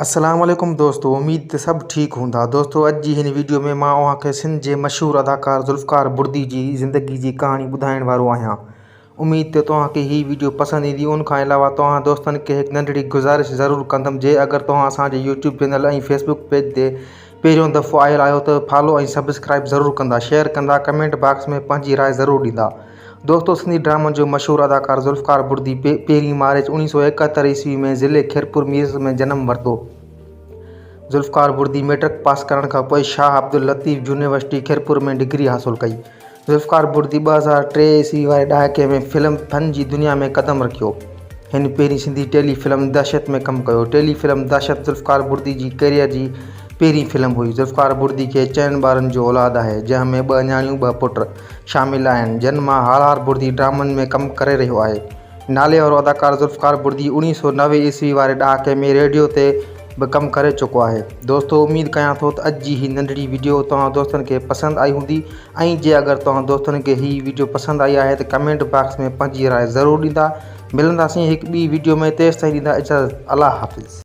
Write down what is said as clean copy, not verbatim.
السلام عليڪم دوستو اميد ته سڀ ٺيڪ هوندا دوستو اڄ جي هن ويڊيو ۾ مان اوهان کي سنڌ جي مشهور اداڪار ذوالفقار بڙدي جي زندگي جي ڪهاڻي ٻڌائڻ وارو آهيان اميد ته توهان کي هي ويڊيو پسند ايندي ان کان علاوه توهان دوستن کي هڪ ننڍڙي گذارش ضرور ڪندم جي اگر توهان اسان جي يوٽيوب چينل ۽ فيسبوڪ پيج تي پهريون دفعو آيل آهيو ته فالو ۽ سبسڪرائب ضرور ڪندا شيئر ڪندا ڪمينٽ باڪس ۾ پنهنجي راء ضرور ڏيندا دوستو سنڌي ڊرامن جو مشهور اداڪار ذوالفقار بڙدي پهرين مارچ 1971 عيسوي ۾ ضلعي خيرپور ميرس ۾ جنم ورتو. ذوالفقار بڙدي مئٽرڪ پاس ڪرڻ کان پوء شاهه عبداللطيف يونيورسٽي خيرپور ۾ ڊگري حاصل ڪئي. ذوالفقار بڙدي 2003 عيسوي واري ڏهاڪي ۾ فلم فن جي دنيا ۾ قدم رکيو. هن پهرين سنڌي ٽيلي فلم دهشت ۾ ڪم ڪيو. ٽيلي فلم دهشت ذوالفقار بڙدي جي ڪيريئر جي پهرين فلم هئي. ذوالفقار بڙدي کي چئن ٻارن جو اولاد آهي، جنهن ۾ ٻه نياڻيون ٻه پٽ. شامل آهن، جن مان هالار بڙدي ڊرامن ۾ ڪم ڪري رهيو آهي. ناليوارو اداڪار ذوالفقار بڙدي 1990 عيسوي واري ڏهاڪي ۾ ريڊيو تي به ڪم ڪري چڪو آهي. دوستو اميد ڪيان ٿو ته اڄ جي هي ننڍڙي وڊيو توهان دوستن کي پسند آئي هوندي ۽ جي اگر توهان دوستن کي هي وڊيو پسند آئي آهي ته ڪمينٽ باڪس ۾ پنهنجي راء ضرور ڏيندا. ملنداسين هڪ ٻي وڊيو ۾ تيستائين ڏيندا اجازت الله حافظ.